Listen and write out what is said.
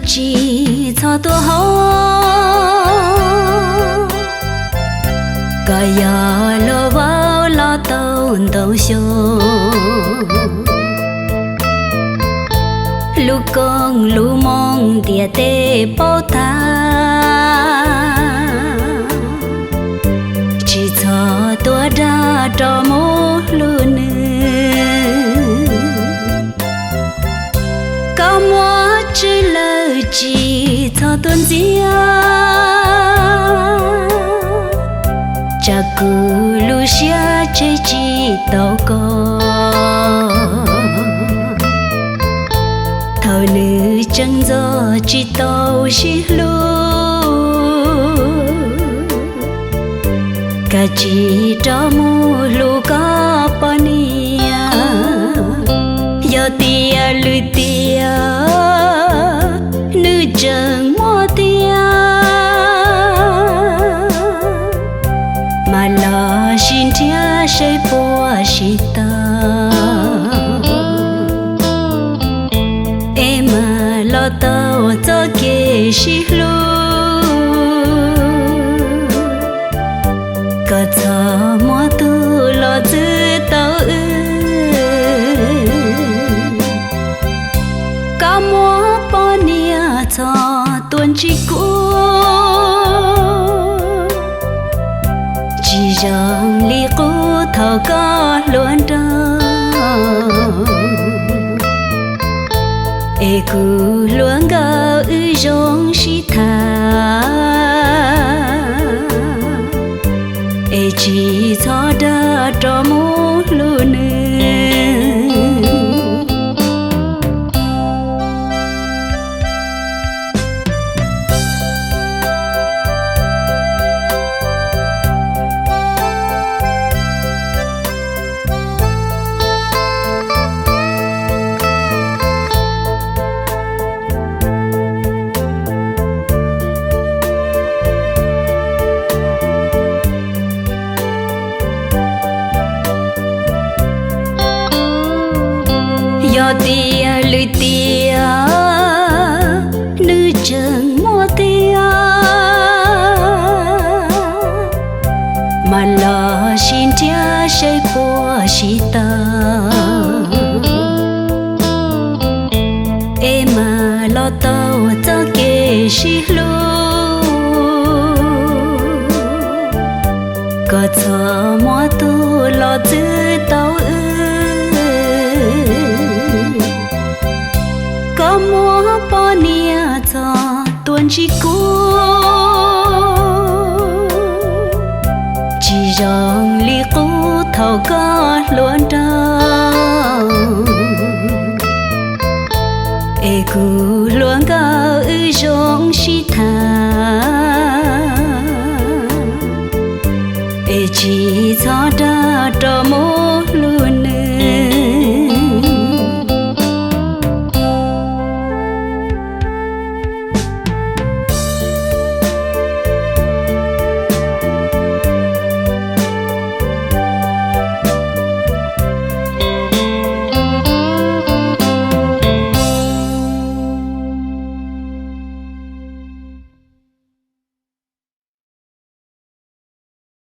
Tsis txhob tuaj haub, koj yog luag vauv los tau ntau xyoo. Lub koob lub moo ntiaj teb paub tag, tsis txhob tuaj dag rov mus hlub nws. Koj muaj tswv lawm tsis txhob tuaj ntxias, tsam kuv lub siab tseg tsis tau koj. Thaum nws tseem ntxov tsis tau sib hlub, koj tsis rov mus hlub koj poj niam. Yog tias lwm tiam nws tseem muaj tiag, mas los sib nrhiav saib puas sib tau, es mam los tau txoj kev sib hlub. Koj txhob muab tus los txwv tau wb. Koj muaj poj niam txhob tuaj ntsib kuv, tsis zoo li qub thaum koj hluas nraug. Es kuv hluas nkauj wb zoo sib tham, es tsis txhob dag rov mus hlub nws. Yog tias lwm tiam nws tseem muaj tiag, mas los sib nrhiav saib puas sib tau, es mam los tau txoj kev sib hlub. Koj txhob muab tus los txwv tau wb. Koj muaj poj niam txhob tuaj ntsib kuv, tsis zoo li qub thaum koj hluas nraug. Es kuv hluas nkauj wb zoo